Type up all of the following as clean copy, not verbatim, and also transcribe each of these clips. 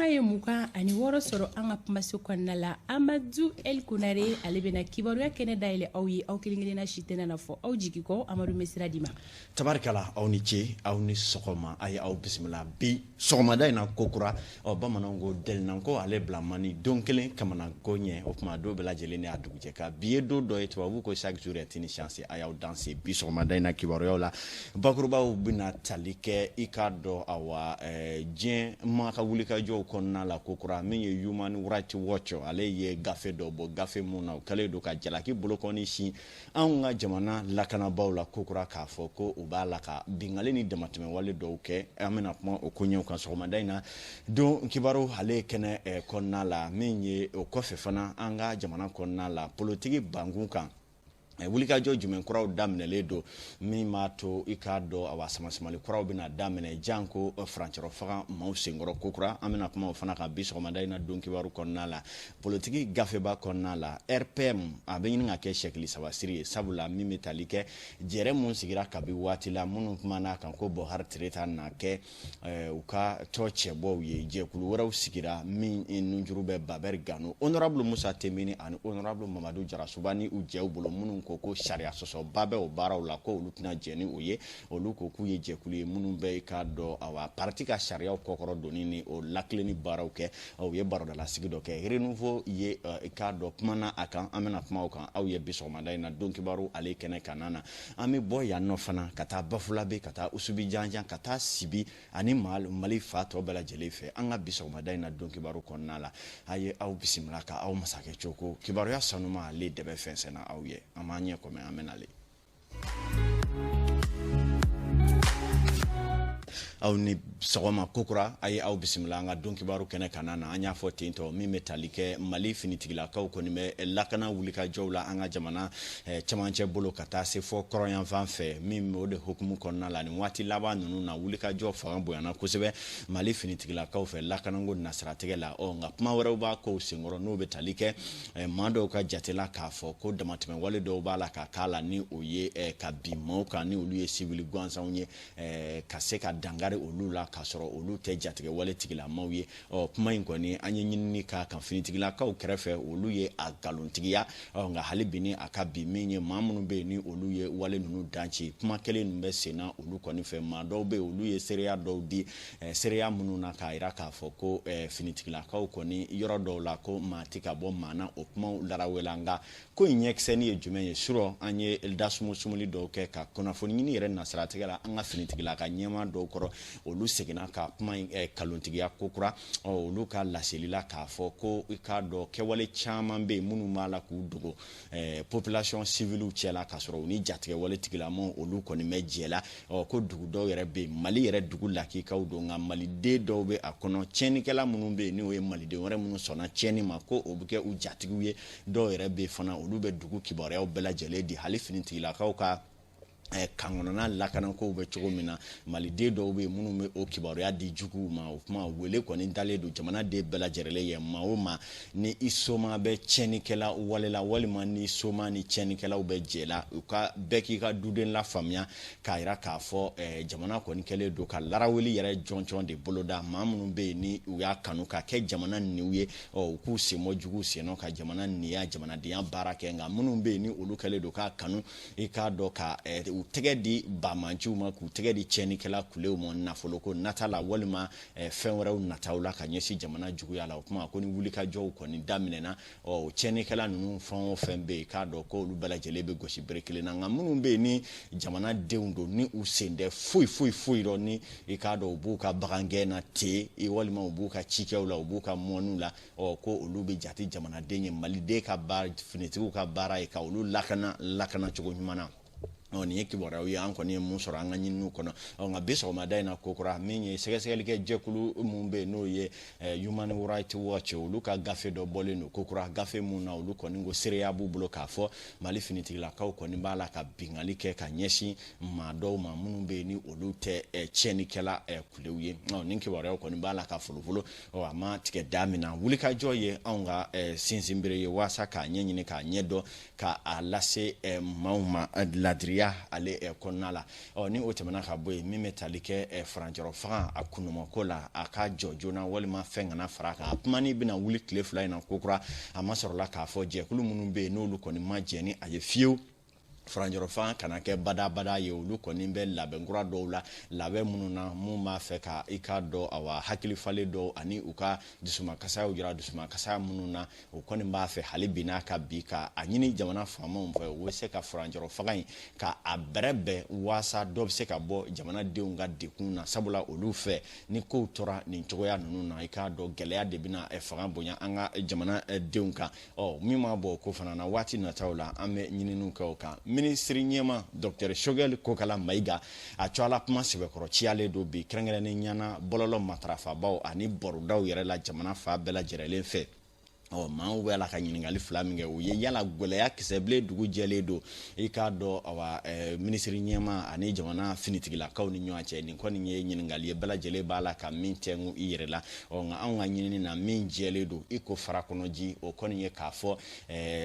Sanga ye 26 sɔrɔ an ka kumaso kɔnɔna la. Amadu El Konare, ale bɛna kibaruya kɛnɛ dayɛlɛ aw ye. Aw kelen kelenna si tɛna na fɔ aw jigi kɔ. Amadu, bɛ sira di ma. Tabarikala, aw ni ce, aw ni sɔgɔma. A ye aw bisimila bi sɔgɔmada in na kokura. Ɔ, bamananw ko delinanko ale bila man ni don kelen kamanako ɲɛ. O tuma don bɛɛ lajɛlen ne y'a dugujɛ kan. Bi ye don dɔ ye, tubabu ko chaque jour est une chance. A y'aw danse bi sɔgɔmada in na kibaruyaw la. Bakurubaw bɛna tali kɛ, i k'a dɔn, awa, diɲɛ maa ka wulikajɔw kɔnɔna la kokura. Min ye Human Rights Watch, ale ye gafe dɔ bɔ, gafe mun na o kɛlen don ka jalaki bolokɔni sin anw ka jamana lakanabaaw la kokura, k'a fɔ ko u b'a la ka bingali ni damatɛmɛwale dɔw kɛ. An bɛna kuma o koɲɛw kan sɔgɔmada in na don kibaru ale kɛnɛ kɔnɔna la. Min ye o kɔfɛ fana, an ka jamana kɔnɔna la, politiki bankun kan, wulikajɔ jumɛn kuraw daminɛlen don min b'a to, i k'a dɔn, awa, samasamali kuraw bɛna daminɛ janko furancɛrɔ faga maaw senkɔrɔ kokura? An bɛna kuma o fana kan bi sɔgɔmada in na don kibaru kɔnɔna la. Politiki gafeba kɔnɔna la, RPM, a bɛ ɲini ka kɛ sɛkili saba siri ye, sabula min bɛ tali kɛ jɛrɛ mun sigira kabi waati la, minnu kumana a kan ko Bɔkari Tereta na kɛ u ka tɔ cɛbɔw ye, jɛkulu wɛrɛw sigira min nunjuru bɛ Babɛri Gano, honorable Musa Temini ani honorable Mamadu Jarasuba ni u jɛw bolo, minnu ko ko sariya sɔsɔba bɛ o baaraw la, ko olu tɛna jɛn ni o ye. Olu ko k'u ye jɛkulu ye minnu bɛ, i k'a dɔn, awa, parti ka sariyaw kɔkɔrɔ donni ni o lakilenni baaraw kɛ. U ye barodalasigi dɔ kɛ, Renouveau ye, i k'a dɔn, kumana a kan. An bɛna kuma o kan aw ye bi sɔgɔmada in na don kibaru ale kɛnɛ kan na. An bɛ bɔ yan nɔ fana ka taa Bafulabe, ka taa Usubi Janjan, ka taa Sibi ani Mali fa tɔ bɛɛ lajɛlen fɛ an ka bi sɔgɔmada in na don kibaru kɔnɔna la. A ye aw bisimila ka aw masakɛ coko kibaruya sanuma ale dɛbɛ fɛnsɛnna aw ye. An b'an ɲɛ kɔmɛ, an bɛ nalen. Aw ni sɔgɔma kokura. A ye aw bisimila an ka don kibaru kɛnɛ kan na. An y'a fɔ ten tɔ, min bɛ tali kɛ Mali finitigilakaw kɔni bɛ lakana wulikajɔw la an ka jamana cɛmancɛ bolo ka taa se fɔ kɔrɔnyanfan fɛ, min o de hukumu kɔnɔna la, nin waati laban ninnu na, wulikajɔ fanga bonyana kosɛbɛ Mali finitigilakaw fɛ lakanako nasiratigɛ la. Ɔ, nka kuma wɛrɛw b'a kow senkɔrɔ, n'o bɛ tali kɛ maa dɔw ka jate la k'a fɔ ko damatɛmɛwale dɔw b'a la ka k'a la, ni o ye ka bin maaw kan ni olu ye sivili gansanw ye, ka se ka dankari olu la k'a sɔrɔ olu tɛ jatigɛwale tigilamaw ye. Ɔ, kuma in kɔni, an ye ɲinini k'a kan finitigilakaw kɛrɛfɛ, olu ye a nkalontigiya. Ɔ, nka hali bi ni a ka bi, min ye maa minnu bɛ yen ni olu ye wale ninnu danci, kuma kelen ninnu bɛ senna olu kɔni fɛ. Maa dɔw bɛ yen, olu ye seereya dɔw di, seereya minnu na k'a jira k'a fɔ ko finitigilakaw kɔni yɔrɔ dɔw la, ko maa tɛ ka bɔ maa na, o kumaw larawela. Nka ko in ɲɛkisɛni ye jumɛn ye? Surɔ an ye dasumusumuli dɔw kɛ ka kunnafoni ɲini yɛrɛ nasiratigɛ la an ka finitigilaka ɲɛmaa dɔw kɔrɔ, olu seginna ka kuma in kalontigiya kokura. Ɔ, olu ka laseli la k'a fɔ ko, i k'a dɔn, kɛwale caman bɛ yen minnu b'a la k'u dogo population civile cɛla k'a sɔrɔ u ni jatigɛwale tigilamaw olu kɔni bɛ jɛ la. Ɔ, ko dugu dɔw yɛrɛ bɛ yen, Mali yɛrɛ dugu lakikaw don, nka maliden dɔw bɛ a kɔnɔ, tiɲɛnikɛla minnu bɛ yen n'o ye maliden wɛrɛ minnu sɔnna tiɲɛni ma, ko o bɛ kɛ u jatigiw ye. Dɔw yɛrɛ bɛ fana, olu bɛ dugu kibaruyaw bɛɛ lajɛlen di, hali finitigilakaw ka kan kɔnɔna lakanakow bɛ cogo min na, maliden dɔw bɛ yen minnu bɛ o kibaruya di juguw ma. O kuma wele kɔni dalen don jamanaden bɛɛ lajɛlen ye, maa o maa ni i soma bɛ tiɲɛnikɛla wale la, walima ni soma ni tiɲɛnikɛlaw bɛ jɛ la, u ka bɛɛ k'i ka duden lafaamuya k'a jira k'a fɔ jamana kɔni kɛlen don ka laraweli yɛrɛ jɔnjɔn de boloda. Maa minnu bɛ yen ni u y'a kanu ka kɛ jamana niw ye, ɔ, u k'u sen bɔ juguw sen nɔ ka jamana niya, jamanadenya baara kɛ. Nka minnu bɛ yen ni olu kɛlen don k'a kanu, i k'a dɔn, ka u tɛgɛ di banbaanciw ma, k'u tɛgɛ di tiɲɛnikɛla kulew ma nafoloko nata la walima fɛn wɛrɛw nataw la ka ɲɛsin jamana juguya la, o kuma ko ni wulikajɔw kɔni daminɛna, ɔ, tiɲɛnikɛla ninnu fɛn o fɛn bɛ yen, k'a dɔn ko olu bɛɛ lajɛlen bɛ gosi bere kelen na. Nka minnu bɛ yen ni jamanadenw don, ni u sen tɛ foyi foyi foyi rɔ, ni i k'a dɔn u b'u ka bagangɛn na ten, walima u b'u ka cikɛw la, u b'u ka mɔniw la, ɔ, ko olu bɛ jate jamanaden ye. Maliden ka baara, finitigiw ka baara ye ka olu lakana lakana cogo ɲuman na. Ɔ, nin ye kibaruyaw ye an kɔni ye mun sɔrɔ an ka ɲininiw kɔnɔ. Ɔ, nka bi sɔgɔmada in na kokura, min ye sɛgɛsɛgɛlikɛ jɛkulu mun bɛ yen n'o ye Human Rights Watch, olu ka gafe dɔ bɔlen don kokura, gafe mun na olu kɔni ko seereya b'u bolo k'a fɔ Mali finitigilakaw kɔni b'a la ka bingali kɛ ka ɲɛsin maa dɔw ma minnu bɛ yen ni olu tɛ tiɲɛnikɛla kulew ye. Ɔ, nin kibaruyaw kɔni b'a la ka folofolo. Ɔ, a ma tigɛ da min na, wulikajɔ ye anw ka sinsinbere ye waasa k'a ɲɛɲini, k'a ɲɛ dɔn, ka a lase maaw ma ladiriya. Nizeriya ale kɔnɔna la. Ɔ ni o tɛmɛna ka bɔ yen, min bɛ tali kɛ furancɛrɔ fanga a kundamako la, a ka jɔ joona walima fɛn kana fara a kan, a kumani bɛna wuli tile 2 in na kokura. A ma sɔrɔla k'a fɔ jɛkulu minnu bɛ yen, n'olu kɔni ma jɛn ni a ye fiyewu furancɛrɔ fanga kana kɛ badabada ye, olu kɔni bɛ labɛn kura dɔw la, labɛn minnu na mun b'a fɛ ka i k'a dɔn, awa, hakili falen dɔw ani u ka dusumakasaya jira, dusumakasaya minnu na u kɔni b'a fɛ hali bi n'a ka bi ka a ɲini jamana faamaw fɛ, u bɛ se ka furancɛrɔ fanga in ka a bɛrɛbɛn waasa dɔ bɛ se ka bɔ jamanadenw ka dekun na. Sabula olu fɛ, ni kow tora nin cogoya ninnu na, i k'a dɔn gɛlɛya de bɛna fanga bonya an ka jamanadenw kan. Ɔ min ma bɔ o ko fana na, waati nataw la an bɛ ɲininiw kɛ o kan. Minisiri ɲɛma Dr Choguel Kokala Mayiga, a tɔgɔla kuma sɛbɛkɔrɔ ciyalen don bi, kɛrɛnkɛrɛnnen ɲana bɔlɔlɔ matarafabaw ani barodaw yɛrɛ la jamana fan bɛɛ lajɛrɛlen fɛ. Ɔ maaw bɛ la ka ɲininkali fila min kɛ, o ye yala gɛlɛya kisɛbilen dugu jɛlen don, i k'a dɔn, awa, minisiri ɲɛma ani jamana finitigilakaw ni ɲɔgɔn cɛ. Nin kɔni ye ɲininkali ye bɛɛ lajɛlen b'a la ka min tɛnku i yɛrɛ la. Ɔ nka anw ka ɲinini na, min jɛlen don i ko farakɔnɔji, o kɔni ye k'a fɔ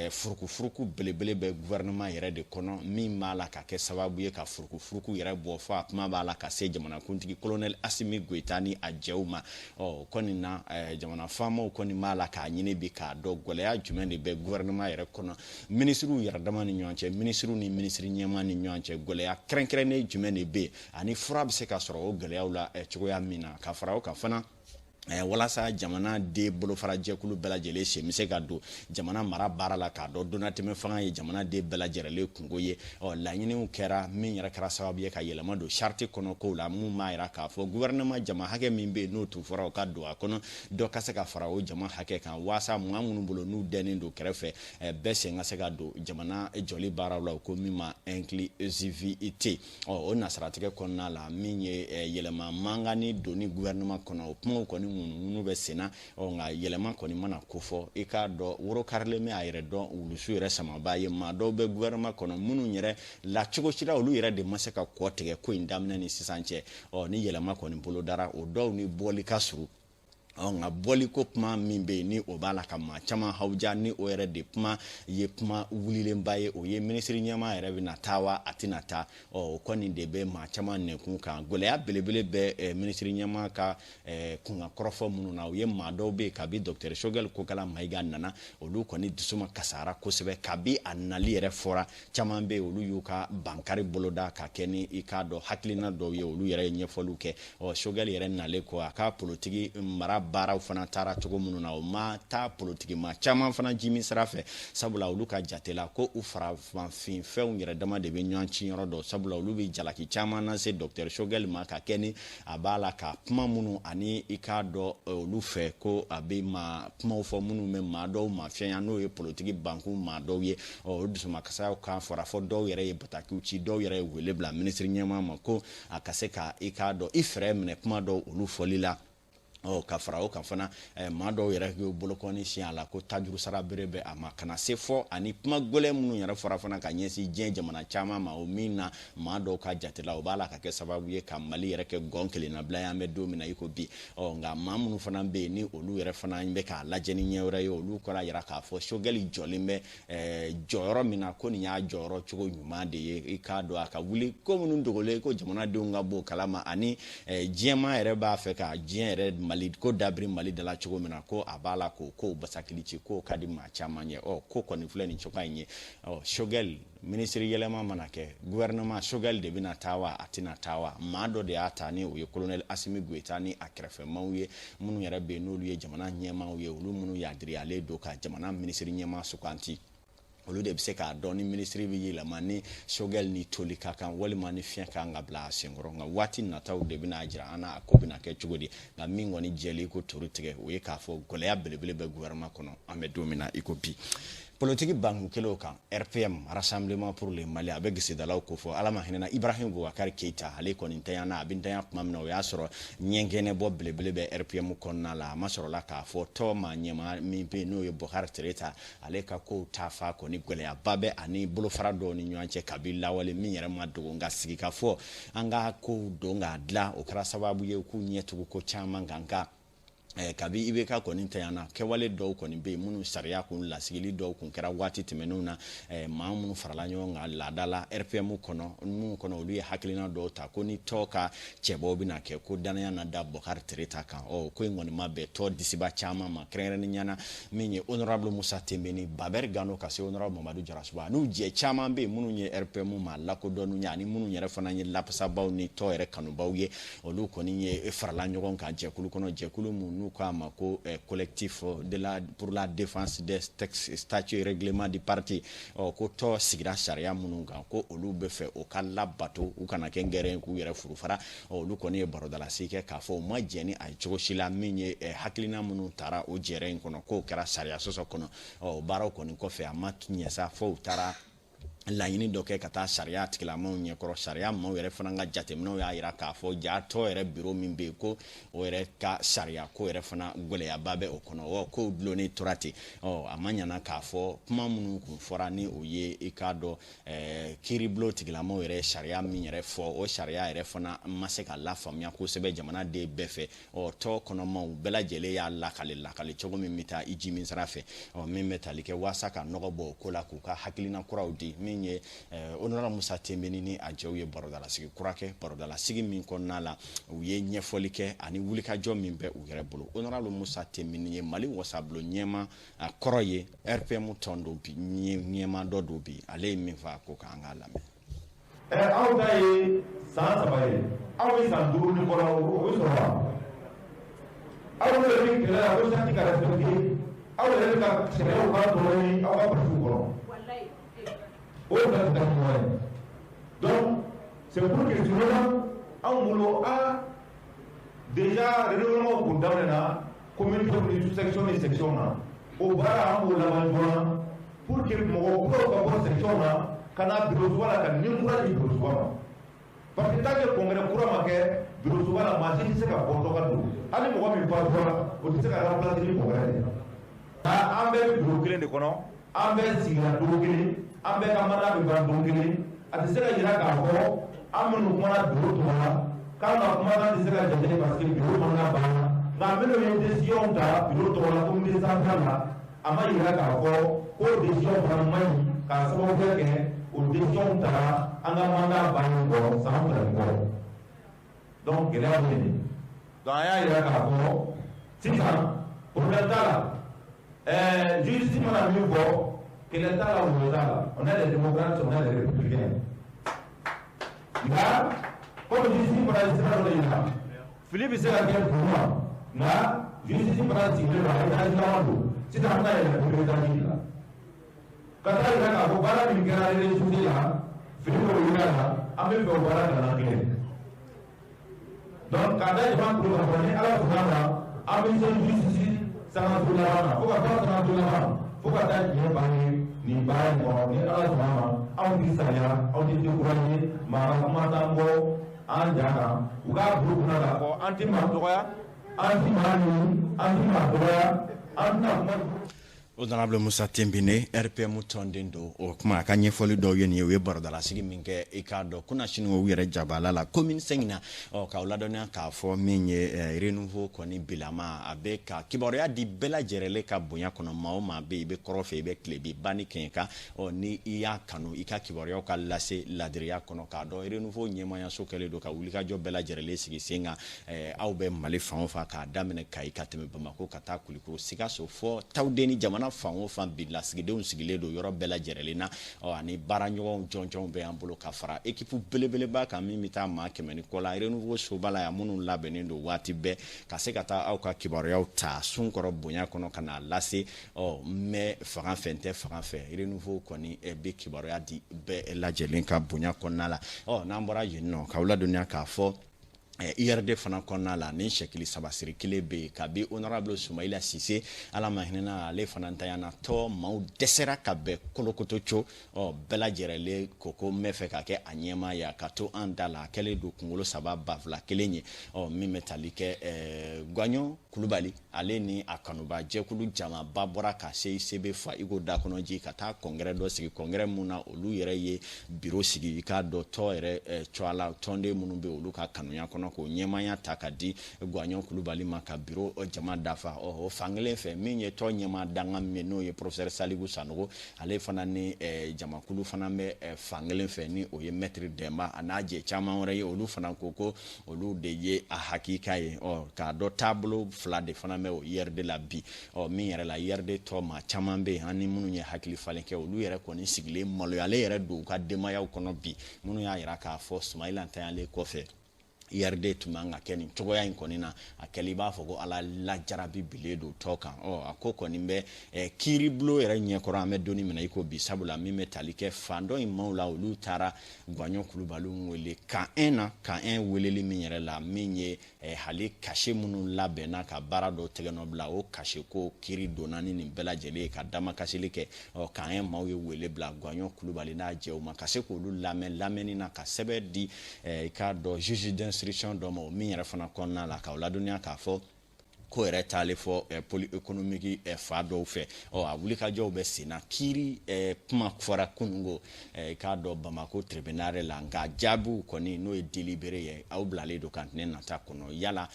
furukufuruku belebele bɛ gouvernement yɛrɛ de kɔnɔ, min b'a la ka kɛ sababu ye ka furukufuruku yɛrɛ bɔ fɔ a kuma b'a la ka se jamanakuntigi colonel Assimi Goïta ni a jɛw ma. Ɔ kɔni na, jamana faamaw kɔni b'a la k'a ɲini bi k'a dɔn gɛlɛya jumɛn de bɛ gouvernement yɛrɛ kɔnɔ, minisiriw yɛrɛ dama ni ɲɔgɔn cɛ, minisiriw ni minisiri ɲɛmaa ni ɲɔgɔn cɛ, gɛlɛya kɛrɛnkɛrɛnnen jumɛn de bɛ yen ani fura bɛ se ka sɔrɔ o gɛlɛyaw la cogoya min na. Ka fara o kan fana, walasa jamana den bolofarajɛkulu bɛɛ lajɛlen sen bɛ se ka don jamana mara baara la, k'a dɔn donnatɛmɛ fanga ye jamana den bɛɛ lajɛlen kungo ye. Ɔ laɲiniw kɛra min yɛrɛ kɛra sababu ye ka yɛlɛma don charte kɔnɔ kow la, mun b'a jira k'a fɔ gouvernement jama hakɛ min bɛ yen, n'o tun fɔra o ka don a kɔnɔ, dɔ ka se ka fara o jama hakɛ kan, waasa maa minnu bolo n'u dɛnnen don kɛrɛfɛ, bɛɛ sen ka se ka don jamana jɔli baaraw la, o ko min ma inclusivité. Ɔ o nasaratigɛ kɔnɔna la, min ye yɛlɛma mankanni donni gouvernement kɔnɔ, o kumaw kɔni ŋunuŋunu bɛ sen na. Ɔ nka yɛlɛma kɔni mana kofɔ, i k'a dɔn woro karilen bɛ a yɛrɛ dɔn wulusu yɛrɛ samaba ye. Maa dɔw bɛ gouvernement kɔnɔ minnu yɛrɛ la cogo si la, olu yɛrɛ de ma se ka kɔ tigɛ ko in daminɛ ni sisan cɛ. Ɔ ni yɛlɛma kɔni bolodara, o dɔw ni bɔli ka surun. Ɔ nka bɔliko kuma min bɛ yen, ni o b'a la ka maa caman hawuja, ni o yɛrɛ de kuma ye kuma wulilenba ye, o ye minisiri ɲɛmaa yɛrɛ bɛna taa wa a tɛna taa? Ɔ o kɔni de bɛ maa caman nɛnkun kan. Gɛlɛya belebele bɛ minisiri ɲɛmaa ka kunkan kɔrɔfɔ minnu na, o ye maa dɔw bɛ yen, kabi docteur Choguel Kokala Mayiga nana, olu kɔni dusuma kasara kosɛbɛ. Kabi a nali yɛrɛ fɔra, caman bɛ yen, olu y'u ka bankari boloda ka kɛ ni i k'a dɔn hakilina dɔw ye, olu yɛrɛ ye ɲɛfɔliw kɛ. Ɔ Choguel yɛrɛ nalen kɔ, a ka politiki mara baaraw fana taara cogo minnu na, o ma taa politiki maa caman fana jimi sira fɛ, sabula olu ka jate la ko u farafin fɛnw yɛrɛ dama de bɛ ɲɔgɔn ci yɔrɔ dɔn, sabula olu bɛ jalaki caman lase docteur Choguel ma ka kɛ ni a b'a la ka kuma minnu ani i k'a dɔn olu fɛ ko a bɛ maa kumaw fɔ minnu bɛ maa dɔw ma fiɲɛ, n'o ye politiki bankun maa dɔw ye. Ɔ o dusumakasaw kan fɔra fɔ dɔw yɛrɛ ye batakiw ci, dɔw yɛrɛ ye wele bila minisiri ɲɛmaa ma ko a ka se ka i k'a dɔn i fɛɛrɛ minɛ kuma dɔw olu fɔli la. Ɔ ka fara o kan fana, maa dɔw yɛrɛ y'u bolokɔni siɲɛ a la ko tajuru sara bere bɛ a ma ka na se fɔ ani kuma gɛlɛn minnu yɛrɛ fɔra fana ka ɲɛsin diɲɛ jamana caman ma, o min na maa dɔw ka jate la, o b'a la ka kɛ sababu ye ka Mali yɛrɛ kɛ gɔn kelennabila ye an bɛ don min na i ko bi. Ɔ nka maa minnu fana bɛ yen, ni olu yɛrɛ fana bɛ k'a lajɛ ni ɲɛ wɛrɛ ye, olu kɔrɔ yira k'a fɔ Choguel jɔlen bɛ jɔyɔrɔ min na, ko nin y'a jɔyɔrɔ cogo ɲuman de ye. I k'a dɔn a ka wuli ko minnu dogolen ko jamanadenw ka bɔ o kalama, ani diɲɛmaa yɛrɛ b'a fɛ ka diɲɛ yɛrɛ Mali ko dabiri Mali da la cogo min na, ko a b'a la k'o kow basakili ci, k'o ka di maa caman ye. Ɔ ko kɔni filɛ nin cogoya in ye. Ɔ Choguel minisiri yɛlɛma mana kɛ gouvernement, Choguel de bɛna taa wa a tɛna taa wa? Maa dɔ de y'a ta, ni o ye colonel Assimi Goïta ni a kɛrɛfɛmaw ye, minnu yɛrɛ bɛ yen, n'olu ye jamana ɲɛmaaw ye, olu minnu yadiriyalen don ka jamana minisiri ɲɛmaa suganti, olu de bɛ se k'a dɔn ni minisiri bɛ yɛlɛma, ni Choguel ni toli ka kan walima ni fiɲɛ kan ka bila a senkɔrɔ. Nka waati nataw de bɛna jira an na a ko bɛna kɛ cogo di. Nka min kɔni jɛlen ko toro tigɛ, o ye k'a fɔ gɛlɛya belebele bɛ gouvernement kɔnɔ an bɛ don min na i ko bi. Politiki bankun kelen kan, RPM, Rassemblement pour le Mali, a bɛ gesedalaw ko fɔ Ala ma hinɛna Ibrahim Boubacar Keita, ale kɔni ntanyana. A bɛ ntanya tuma min na, o y'a sɔrɔ ɲɛgɛnɛ bɔ belebele bɛ RPM kɔnɔna la. A ma sɔrɔla k'a fɔ tɔ maa ɲɛmaa min bɛ yen, n'o ye Bokar Tereta, ale ka kow ta fa kɔni gɛlɛyaba bɛ ani bolofara dɔw ni ɲɔgɔn cɛ kabi lawale, min yɛrɛ ma dogo. Nka sigikafɔ an ka kow don k'a dilan, o kɛra sababu ye k'u ɲɛ tugu ko caman kan. Nka Kabi IBK kɔni tanyana, kɛwale dɔw kɔni bɛ yen minnu sariya kun lasigili dɔw kun kɛra waati tɛmɛnenw na. Maa minnu farala ɲɔgɔn kan laada la RPM kɔnɔ, minnu kɔnɔ olu ye hakilina dɔw ta ko ni tɔn ka cɛbɔw bɛna kɛ, ko danaya na da Bɔkari Tereta kan. Ɔ, ko in kɔni ma bɛn tɔn disiba caman ma, kɛrɛnkɛrɛnnenya na min ye honorable Musa Tenbeni, Babɛri Gano, ka se honorable Mamadu Jarasuba n'u jɛ caman bɛ yen minnu ye RPM maa lakodɔnniw ye, ani minnu yɛrɛ fana ye lapasabaw ni tɔn yɛrɛ kanubaw ye. Olu kɔni ye farala ɲɔgɔn kan jɛkulu kɔnɔ, jɛkulu mun n'u k'a ma ko Collectif de la pour la défense des textes, statuts et règlements du parti. Ɔ, ko tɔn sigira sariya minnu kan, ko olu bɛ fɛ o ka labato, u kana kɛ ngɛrɛ k'u yɛrɛ furufara. Ɔ, olu kɔni ye barodalasi kɛ k'a fɔ u ma jɛn ni a ye cogo si la. Min ye hakilina minnu taara o jɛrɛ in kɔnɔ, k'o kɛra sariya sɔsɔ kɔnɔ. Ɔ, baaraw kɔni kɔfɛ, a ma ɲɛ sa, fo u taara laɲini dɔ kɛ ka taa sariya tigilamaw ɲɛkɔrɔ. Sariya maaw yɛrɛ fana ka jateminɛw y'a jira k'a fɔ ja tɔn yɛrɛ biro min bɛ yen, ko o yɛrɛ ka sariya ko yɛrɛ fana gɛlɛyaba bɛ o kɔnɔ. Ɔ, kow dulonnen tora ten. Ɔ, a ma ɲana k'a fɔ kuma minnu kun fɔra ni o ye, i k'a dɔn, kiiribulon tigilamaw yɛrɛ sariya min yɛrɛ fɔ, o sariya yɛrɛ fana ma se ka lafaamuya kosɛbɛ jamanaden bɛɛ fɛ. Ɔ, tɔn kɔnɔmaw bɛɛ lajɛlen y'a lakale lakale cogo min bɛ taa i ji min sira fɛ. Ɔ, min bɛ tali kɛ waasa ka nɔgɔ bɔ o ko la, k'u ka hakilina kuraw di, min ye honorable Musa Tenbeni ni a jɛw ye barodalasigi kura kɛ, barodalasigi min kɔnɔna la u ye ɲɛfɔli kɛ ani wulikajɔ min bɛ u yɛrɛ bolo. Honorable Musa Tenbeni ye Mali wasabulon ɲɛma a kɔrɔ ye, RPM tɔn don bi, ɲɛma dɔ don bi. Ale ye min fɔ a ko kan, an k'a lamɛn. Aw ta ye san 3 ye, aw bɛ san 5 ni kɔ la, o bɛ sɔrɔ wa? Aw yɛrɛ bɛ kɛlɛ la ko charte ka respecté, aw yɛrɛ bɛ ka sariyaw ka tɔɔrɔ ye aw ka partiw kɔnɔ. O de tɛ taa ɲɔgɔn ye. Donc c'est pour que vraiment anw bolo a déjà renouvellement kun daminɛna communauté ni sous-section ni section na, o baara an b'o laban joona pour que mɔgɔ kuraw ka bɔ section na ka na bureau soba la, ka ni kura di bureau soba ma, parce que tant que congrès kura ma kɛ bureau soba la, maa si tɛ se ka bɔ dɔ ka don. Hali mɔgɔ min fatura, o tɛ se ka remplacer ni congrès ye. An bɛɛ bɛ bureau kelen de kɔnɔ, an bɛɛ sigira don kelen, an bɛɛ ka mandat bɛ ban don kelen. A tɛ se ka yira k'a fɔ an minnu kumana bureau tɔgɔ la k'an ka kumakan tɛ se ka jate parce que bureau mandat banna, nka minnu ye décision ta bureau tɔgɔ la comité central la, a ma yira k'a fɔ k'o décision fana man ɲi k'a sababu kɛ o décision taara an ka mandat bannen kɔ san 2 ni kɔ. Donc gɛlɛya bɛ yen. Donc an y'a yira k'a fɔ sisan problème t'a la, justice mana min fɔ, kɛlɛ t'a la, woyo t'a la. On est des démocrates, on est des républicains. Nka comme justice fana ye sira dɔ de yira, fili bɛ se ka kɛ duguma, nka justice fana sigilen don a étage laban don. Sisan an bɛna yɛlɛ premier étage la ka taa yira k'a fɔ baara min kɛra rez-de-chaussée la, fili dɔw yira la, an bɛ fɛ o baara kana kɛ. Donc k'a da jama tulo kan fɔ ni Ala sɔnna ma, an bɛ se justice sangaso laban na fo ka taa sangaso laban, fo ka taa diɲɛ bange nin baara in kɔnɔ. Ni Ala sɔnna ma, anw ti saliya, anw ti décourager, maa ka kuma t'an bɔ an ja kan. U k'a bila u kunna k'a fɔ an ti maa dɔgɔya, an ti maa ɲini, an ti maa dɔgɔya, an tɛna kuma. Honorable Musa Tenbine, RPM tɔnden don. O kuma a ka ɲɛfɔli dɔw ye nin ye. U ye barodalasigi min kɛ, i k'a dɔn, kunnasini u yɛrɛ jabala la commune 5 na. Ɔ, k'aw ladɔnniya k'a fɔ min ye renouveau kɔni bilama, a bɛ ka kibaruya di bɛɛ lajɛrɛlen ka bonya kɔnɔ. Maa o maa bɛ yen, i bɛ kɔrɔ fɛ, i bɛ tilebi ba ni kɛɲɛka, ɔ, ni i y'a kanu i ka kibaruyaw ka lase ladiriya kɔnɔ, k'a dɔn renouveau ɲɛmayaso kɛlen don ka wulikajɔ bɛɛ lajɛrɛlen sigi sen kan. Aw bɛ Mali fan o fan, k'a daminɛ Kayi ka tɛmɛ Bamakɔ ka taa Kulikoro, Sikaso, fɔ Tawudeni, jamana fan o fan bi lasigidenw sigilen don yɔrɔ bɛɛ lajɛrɛlen na. Ɔ, ani baara ɲɔgɔnw jɔnjɔnw bɛ an bolo ka fara équipe belebeleba kan min bɛ taa maa 100 ni kɔ la renouveau soba la yan, minnu labɛnnen don waati bɛɛ ka se ka taa aw ka kibaruyaw ta sun kɔrɔ bonya kɔnɔ ka n'a lase. Ɔ, n bɛ fanga fɛ, n tɛ fanga fɛ, renouveau kɔni bɛ kibaruya di bɛɛ lajɛlen ka bonya kɔnɔna la. Ɔ, n'an bɔra yen nɔ, k'aw ladɔnniya k'a fɔ URD fana kɔnɔna la, ni sɛkili sabasiri kelen bɛ yen kabi honorable Sumayila Sise, Ala ma hinɛna ale fana ntanyana, tɔ maaw dɛsɛra ka bɛn kolokoto co. Ɔ, bɛɛ lajɛrɛlen ko n bɛ fɛ ka kɛ a ɲɛmaa ye, a ka to an da la, a kɛlen don kunkolo 3 ba 2 kelen ye. Ɔ, min bɛ tali kɛ Gaɲɔ Kulubali, ale ni a kanuba jɛkulu jamaba bɔra ka CICB fa i ko da kɔnɔ ji ka taa congrès dɔ sigi, congrès mun na olu yɛrɛ ye bureau sigi, i k'a dɔn tɔ yɛrɛ cogoya la, tɔnden minnu bɛ olu ka kanuya kɔnɔ. kɔnɔ k'o ɲɛmaaya ta ka di Gwaɲɔ Kulubali ma ka biro jama dafa. Ɔ, o fankelen fɛ, min ye tɔn ɲɛmaa dankan min ye, n'o ye professeur Saliku Sanogo, ale fana ni jamakulu fana bɛ fankelen fɛ, ni o ye maître Dɛnba a n'a jɛ caman wɛrɛ ye. Olu fana ko olu de ye a hakika ye. Ɔ, k'a dɔn taabolo fila de fana bɛ o URD la bi. Ɔ, min yɛrɛ la, URD tɔ maa caman bɛ yen, an ni minnu ye hakili falen kɛ, olu yɛrɛ kɔni sigilen maloyalen yɛrɛ don u ka denbayaw kɔnɔ bi, minnu y'a yira k'a fɔ Sumayila ntanyalen kɔfɛ, URD tun man ka kɛ nin cogoya in kɔni na. A kɛli i b'a fɔ ko Ala lajarabi bilen don tɔ kan. Ɔ, a ko kɔni bɛ kiiribulon yɛrɛ ɲɛkɔrɔ an bɛ donni min na i ko bi, sabula min bɛ tali kɛ fan dɔ in maaw la, olu taara Gwaɲɔ Kulubaliw wele camp 1 na. Camp 1 weleli min yɛrɛ la, min ye hali cachet minnu labɛnna ka baara dɔw tɛgɛnɔ bila, o cachet ko kiiri donna ni nin bɛɛ lajɛlen ye ka damakasili kɛ. Ɔ, camp 1 maaw ye wele bila Gwaɲɔ Kulubali n'a jɛw ma ka se k'olu lamɛn lamɛnni na, ka sɛbɛn di i k'a dɔn juge d'instruction dɔ ma, o min yɛrɛ fana kɔnɔna la k'aw ladɔnniya k'a fɔ ko yɛrɛ taalen fɔ pôle économique fa dɔw fɛ. Ɔ, a wulikajɔw bɛ sen na. Kiiri kuma fɔra kununko i k'a dɔn Bamako tribunal la, nka jaabiw kɔni, n'o ye délibéré ye, aw bilalen don ka tɛnɛ nata kɔnɔ. Yala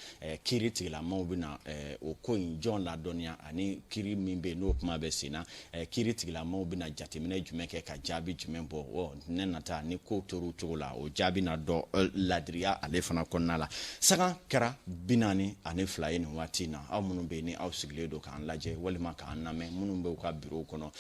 kiiri tigilamaw bɛna o ko in jɔn ladɔnniya, ani kiiri min bɛ yen n'o kuma bɛ sen na, kiiri tigilamaw bɛna jateminɛ jumɛn kɛ ka jaabi jumɛn bɔ? Ɔ, tɛnɛ nata ni kow tor'u cogo la, o jaabi na dɔn ladiriya ale fana kɔnɔna la. Sagan kɛra 42 ye nin waati na. Aw minnu bɛ yen ni aw sigilen don k'an lajɛ walima k'an lamɛn, minnu bɛ u ka bureau kɔnɔ,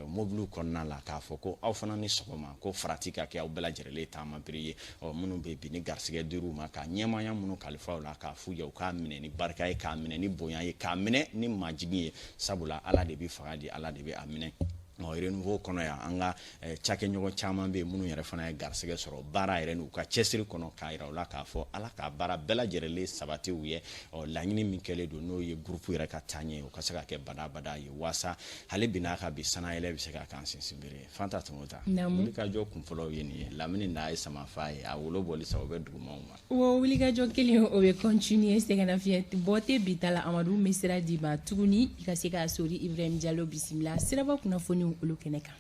mobiliw kɔnɔna la, k'a fɔ ko aw fana ni sɔgɔma, ko farati ka kɛ aw bɛɛ lajɛlen taama bere ye. Ɔ, minnu bɛ bi ni garisɛgɛ dir'u ma ka ɲɛmaaya minnu kalifa u la, k'a f'u ye u k'a minɛ ni barika ye, k'a minɛ ni bonya ye, k'a minɛ ni majigin ye, sabula Ala de bɛ fanga di, Ala de bɛ a minɛ. Ɔ, Renouveau kɔnɔ yan, an ka cakɛɲɔgɔn caman bɛ yen minnu yɛrɛ fana ye garisɛgɛ sɔrɔ baara yɛrɛ n'u ka cɛsiri kɔnɔ, k'a yira u la k'a fɔ Ala ka baara bɛɛ lajɛlen sabati u ye. Ɔ, laɲini min kɛlen don, n'o ye groupe yɛrɛ ka taaɲɛ ye, o ka se ka kɛ badabada ye, waasa hali bi n'a ka bi sanayɛlɛ bɛ se ka k'an sinsinbere ye. Fanta Tɔmɔta, wulikajɔ kunfɔlɔw ye nin ye. Lamini n'a ye sama fa ye, a wolo bɔli sa, o bɛ dugumaw ma. O wulikajɔ kelen, o bɛ continuer. Sɛgɛnnafiɲɛ bɔ tɛ bi ta la. Amadu, n bɛ sira d'i ma tuguni i ka se k'a sori. Ibrahim Jalo, bisimila siraba kunnafoniw olu kɛnɛ kan.